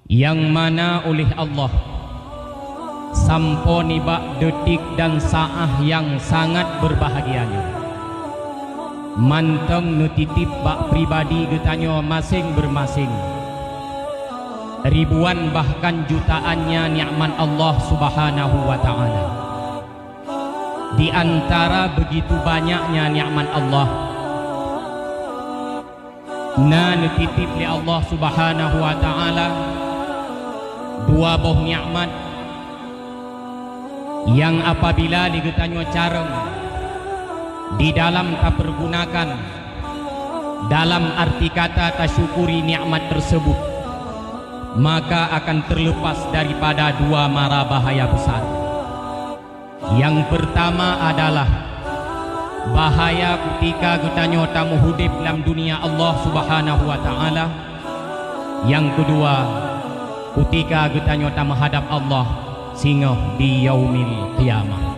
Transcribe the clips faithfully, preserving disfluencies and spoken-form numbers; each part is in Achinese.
Nyang mana uléh Allah sampoe nibak deutik dan saát nyang sangat beurbahagia nyoe, mantong neutitip bak pribadi geutanyoe maséng-beurmaséng ribuan bahkan jutaan nya nikmat Allah Subhanahu wa Ta'ala. Di antara beugitu banyaknya nikmat Allah, na neutitip lé Allah Subhanahu wa Ta'ala dua boh nikmat nyang apabila lé geutanyoe carông di dalam tapeurgunakan dalam arti kata tasyukuri nikmat teuseubut, maka akan teuleupas daripada dua mara bahaya beusar. Nyang peurtama adalah bahaya kutika geutanyoe tameuhudép lam dunia Allah Subhanahu wa Ta'ala. Nyang keudua, kutika geutanyoe tameuhadab Allah singoh di Yaumil Qiyamah.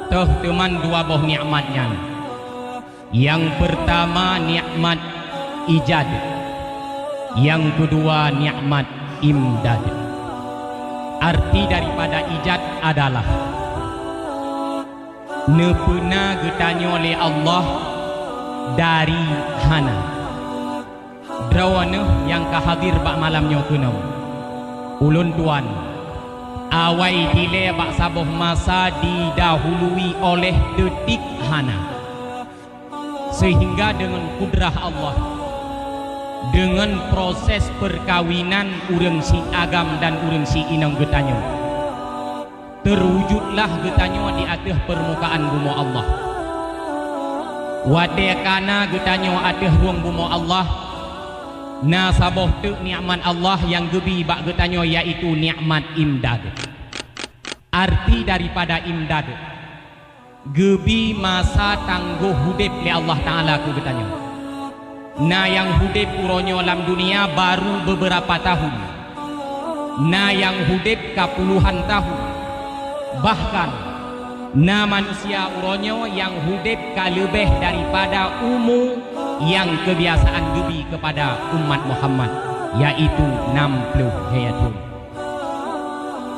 Toh teuman dua boh nikmat nyan. Nyang peurtama nikmat ijad, nyang keudua nikmat imdad. Arti daripada ijad adalah neupeuna geutanyoe lé Allah dari hana. Droeneuh nyang ka hadir bak malam nyoe keunoe, ulôn tuan, awai dilée bak saboh masa didahului oleh deutik hana. Sehingga deungon kudrah Allah, deungon proses peurkawinan ureuëng si agam dan ureuëng si inong geutanyoe, teurwujudlah geutanyoe di ateueh peurmukaan bumoe Allah. Watée kana geutanyoe ateueh rueng bumoe Allah, na saboh teuk nikmat Allah nyang geubi bak geutanyoe, yaitu nikmat imdad. Arti daripada imdad, geubi masa tanggoh udeb lé Allah Ta'ala keu geutanyoe. Na nyang udeb uroe nyoe lam dunia baru beubeurapa tahun, na nyang udeb ka puluhan tahun, bahkan na manusia uroe nyoe nyang udeb ka leubeh daripada umu nyang keubiasaan geubi keupada umat Muhammad, yaitu nam ploh lhée thon.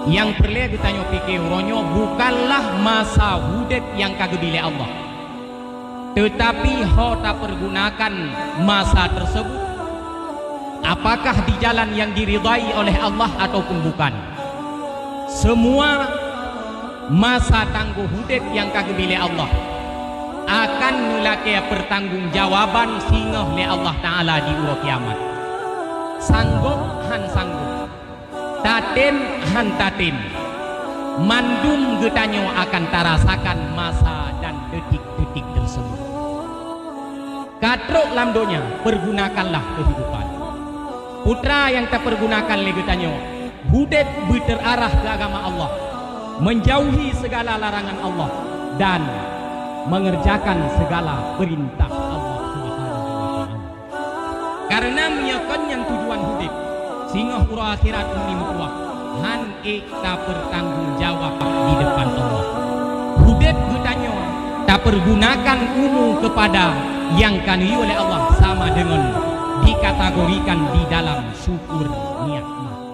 Nyang peureulée geutanyoe pike uroe nyoe bukanlah masa udeb nyang ka geubi lé Allah, teutapi ho tapeurgunakan masa teuseubut, apakah di jalan nyang diridai oleh Allah ataupun bukan. Seumua masa tanggoh udeb nyang ka geubi lé Allah akan meulakée peurtanggong jawaban singoh lé Allah Ta'ala di uroe kiamat. Sanggôb han sanggôb, tatem han tatem, mandum geutanyoe akan tarasakan masa dan deutik-deutik teuseubut. Ka trok lam donya, peurgunakanlah keuhidupan. Putra nyang tapeurgunakan lé geutanyoe, udeb beuteurarah keu agama Allah, menjauhi segala larangan Allah, dan mengerjakan segala perintah Allah Subhanahu wa Ta'ala. Kareuna meunyoe kon nyan tujuan udeb, singoh uroe akhirat meunyoe meutuwah, han ék tapeurtanggong jawab di depan Allah. Udeb geutanyoe tapeurgunakan umu keupada nyang ka neuyue lé Allah sama deungon dikategorikan di dalam syukur nikmat.